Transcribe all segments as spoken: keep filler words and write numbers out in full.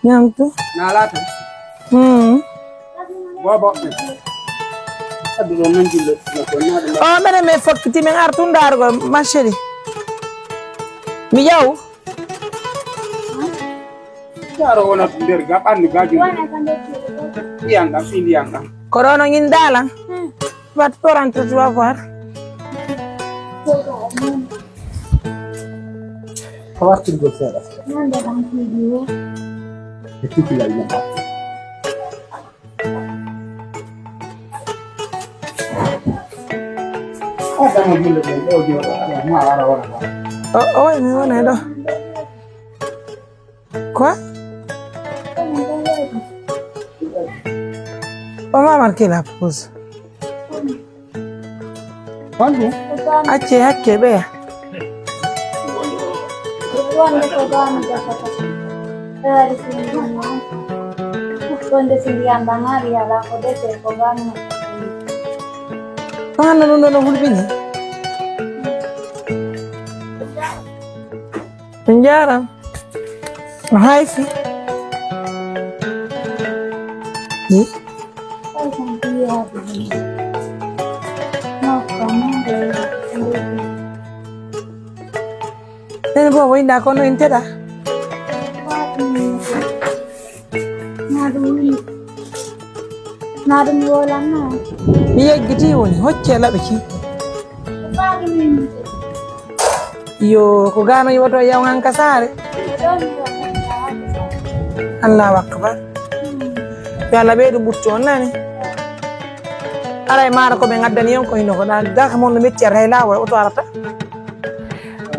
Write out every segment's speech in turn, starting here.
Ñamtu. Naa laata? Hmm. Boobo. Addu ɗon non julle. O mene me fokkiti men artu ndarugo ma chérie. Mi yaw. Jaaro wona nder ga ɓandu ga julle. Ndiyan ɗan, fii ndiyan ɗan. Ko ɗon on indalan. Wat porante tu vas voir. Ko wartirgol seeɗa. E tikilal men. Adama julle ɗen ɗo jooɗo, ma ara wara. O, o, mi wona ɗo. Quoi? On va marquer la pause. Honɗum? Acce hakke ɓeya. Wonde ko gano gafata. Taari sinno. Wonde si ndiyam ɓamaari alaa ko defee ko gano. Ko hanno ɗum ɗo no hulɓini? On njaaraama. No hay fii. Ni? Nene boobo inda kono en teɗa. Naa ɗum woni. Naa ɗum wolanno. Mi yeggitii woni, hoccee laɓe ki. Yo, ko gano yoto yaw hanka saare. Allahu akbar. Yo Allah ɓeydu ɓuttu on nani. Aray maaro ko ɓe ngaddani on ko hino ko ɗa gaka mon no metti ar hay lawol oto arata.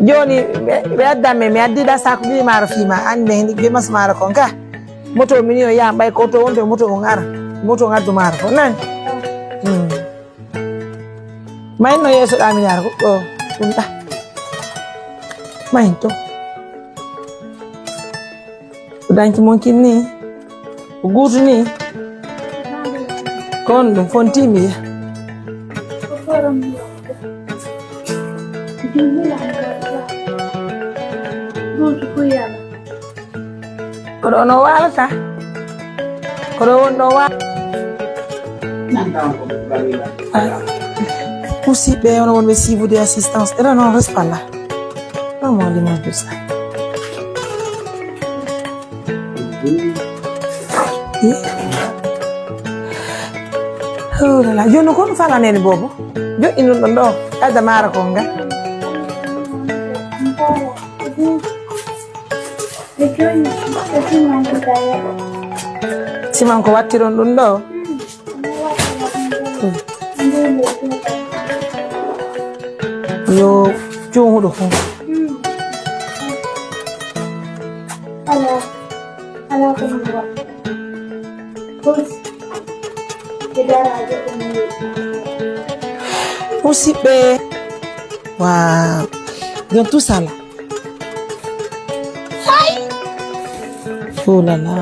Joni ɓe, ɓe addan men, mi addi ɗa sakuji maaro fima, an ɓe hini ɓe mas maaro kon ka. Moto min yo yaha ɓay ko to wonto moto on ara. Moto on addu maaro kon nani. Hmm. Mayin no yeeso ɗa mi yaara ko ɗo ɗum ɗa. Mayin to. Ko danki mon kin ni. Ko guutu ni. Ko on ɗum fonti mi ya. Ko ɗo no waalata. Ko ɗo woni ɗo wa-, ah, musidɓe, ono wonɓe suivude assistance. Eɗen on reste pas là. Vraiment, l'image de ça. Eh? Oh là là, jooni ko no falanee boobo? Joɗɗi ɗum ɗon ɗo, adda maaro ko nga. Siman ko wattiron ɗum ɗo. Yo cuuhuɗo fuu. Alaa, alaa ko mi waɗi. Kosi, e daraaje ko mi waɗi. Musidɓe, waaw, dans tout ça là. Oh là là.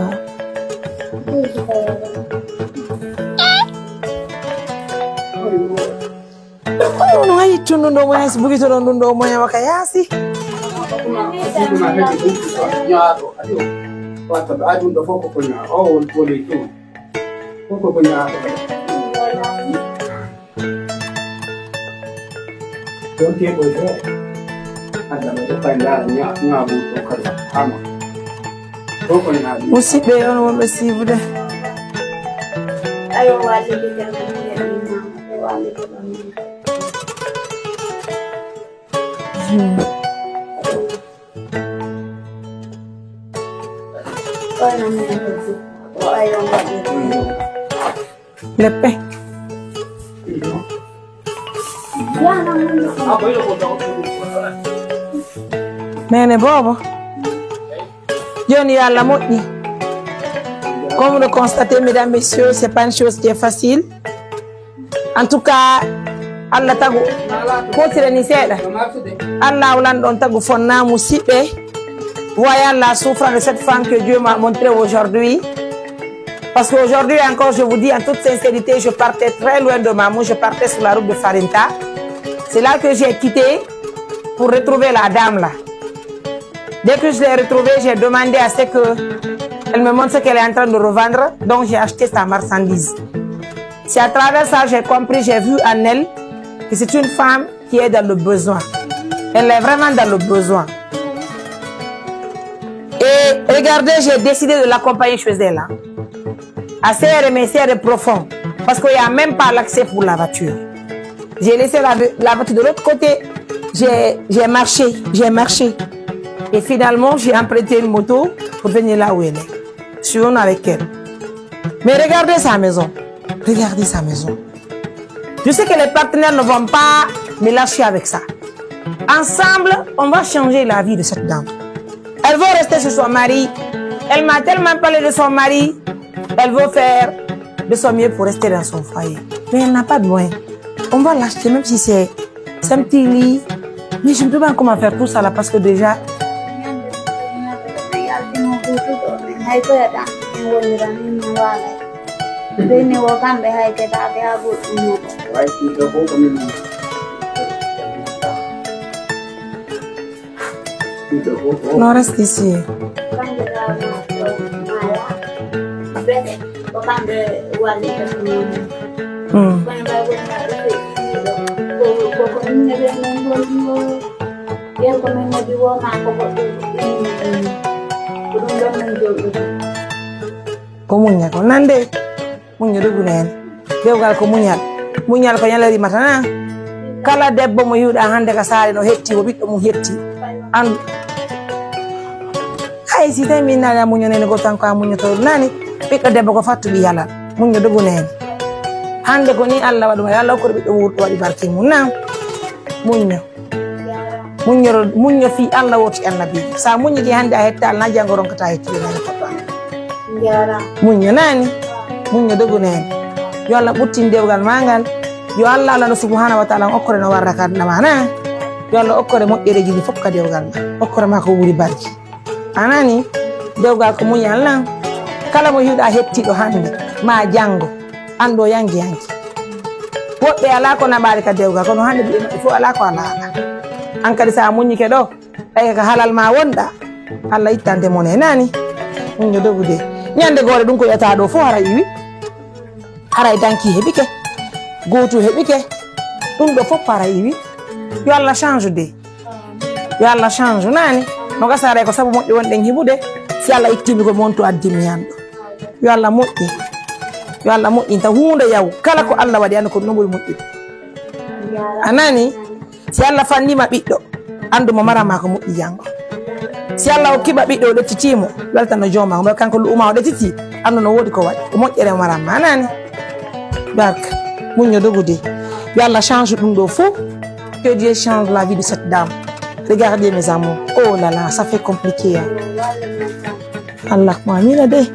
Kono no hayi tundu ndo moyen, si bugito ɗon ɗum ɗo moyen waka yaasi. Ñaaɗo, ayo. Wata ɗo adun ɗo fof ko ko ñaa-, o won ko ley ɗum. Fof ko ko ñaaɗo. Ɗon te ko he. Adda ɗo ko kay ndaara ñaa-, ñaabu ɗo kadi. Ama. Fof ko ñaabu. Musidɓe on wonɓe siibude. Ayo, wallinde ɓe, wallinde ɓe. Leppe. Nene boobo. Jooni yo Allah moƴƴi. Comme vous le constatez, mesdames, messieurs, c'est pas une chose qui est facile. En tout cas, Allah tagu. Kotire ni seeɗa. Allah o lanɗo on tagu fonna musidɓe. Voyez la souffrance de cette femme que Dieu m'a montré aujourd'hui. Parce qu'aujourd'hui encore, je vous dis en toute sincérité, je partais très loin de Mamou, je partais sur la route de Farinta. C'est là que j'ai quitté pour retrouver la dame là. Dès que je l'ai retrouvée, j'ai demandé à ce que Elle me montre ce qu'elle est en train de revendre, donc j'ai acheté sa marchandise. C'est à travers ça, j'ai compris, j'ai vu en elle que c'est une femme qui est dans le besoin. Elle est vraiment dans le besoin. Et regardez, j'ai décidé de l'accompagner chez elle, hein. À serrer, mais serrer profond. Parce qu'il n'y a même pas l'accès pour la voiture. J'ai laissé la, la voiture de l'autre côté. J'ai, j'ai marché, j'ai marché. Et finalement, j'ai emprunté une moto pour venir là où elle est. Je suis venue avec elle. Mais regardez sa maison. Regardez sa maison. Je sais que les partenaires ne vont pas me lâcher avec ça. Ensemble, on va changer la vie de cette dame. Elle veut rester chez son mari. Elle m'a tellement parlé de son mari. Elle veut faire de son mieux pour rester dans son foyer. Mais elle n'a pas de moyens. On va l'acheter, même si c'est c'est un petit lit. Mais je ne peux pas comment faire pour ça là, parce que déjà, Non, reste ici. Mm. Ko muñña ko nande. Muñño dogu neen. Dewgal ko muñal. Muñal ko ñalawma rimata na. Kala debbo mo yi'uɗaa hannde ka saare no hetti, ko ɓiɗɗo mum hetti. An-, hay si tawi min naali a muño nene, ko tan ko a muñoto nani. Ɓiɗɗo debbo ko fattuɓe yalal. Muñño dogu neen. Hannde ko ni Allah waɗuma, Allah hokkori ɓiɗɗo wuurɗo waɗi barke mum na. Muñño. Muññoro, muñño fii Allah wooti Annabi. Sa muññike hannde a hettaali na janngo ronkataa hettude na hettataa. Muñño nani. Muñño dogu neen. Yo Allah ɓuttin dewgal maa ngal. Yo Allah, Allah no subhanahu wa ta'ala okkore no warra ka na. Yo Allah okkore moƴƴereeji ɗi fof ka dewgal maa. Okkore maa ko ɓuri barki. A nani? Dewgal ko muñal na. Kala mo hiwɗa hettiɗo hannde, ma janngo. An ɗo yanki yanki. Woɓɓe alaa ko naɓaali ka dewgal, kono hannde ɓiɓɓe maɓɓe fof alaa ko alaa. An kadi sa muññike ɗo, tawi ko halal ma wonɗa, Allah ittante mon e nani. Muñño dogude. Ñande goore ɗum ko ƴetta ɗo fof hara iwi. Haray danki heɓike. Gootu heɓike. Ɗum ɗo fof hara iwi. Yo Allah change de. Yo Allah change nani. No gasa haray ko sabu moƴƴo wonɗen hiɓude. Si Allah ittimi ko montu addimi yan ɗo. Yo Allah moƴƴin. Yo Allah moƴƴin ta huunde yaw. Kala ko Allah waɗi, anndu ko ɗum ɓuri moƴƴude. A nani? Si Allah fannima ɓiɗɗo, anndu mo maran ma ko moƴƴi janngo. Si Allah hokkima ɓiɗɗo, o ɗettitimo, weltano jooma, mo kanko lu'uma o ɗettiti, anndu no woodi ko waɗi. Ko moƴƴere maran ma, a nani? Barka. Muñño dogude. Yo Allah change ɗum ɗo fof. Que Dieu change la vie de cette dame. Regardez, mes amours. Oh là là, ça fait compliqué, hein. Allah ko amina de.